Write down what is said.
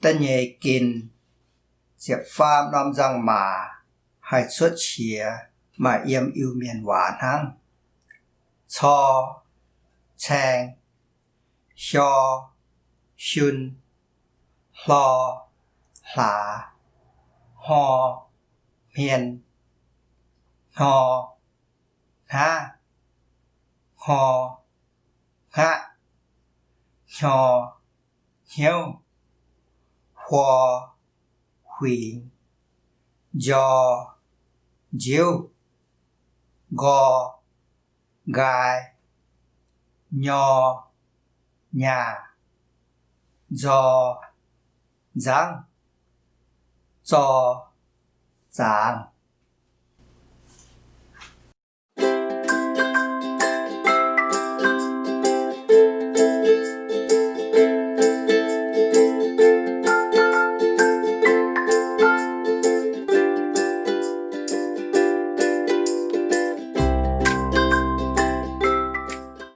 Da'nyeic ginc ziepc faam norm nzangc-maac haih cuotv qiex maaih yiem Iu-Mienh waac hnangv. Cor, caeng, xyor, xyun, hlor, hlaax, hmor, hmien, hnor, hnaav, hngor, hngaqv, hnyor, hnyouv, huor, huingx, njor, njiouv, nqor, nqaai, nyor, nyaah, nzor, nzangv, zor, zaangz.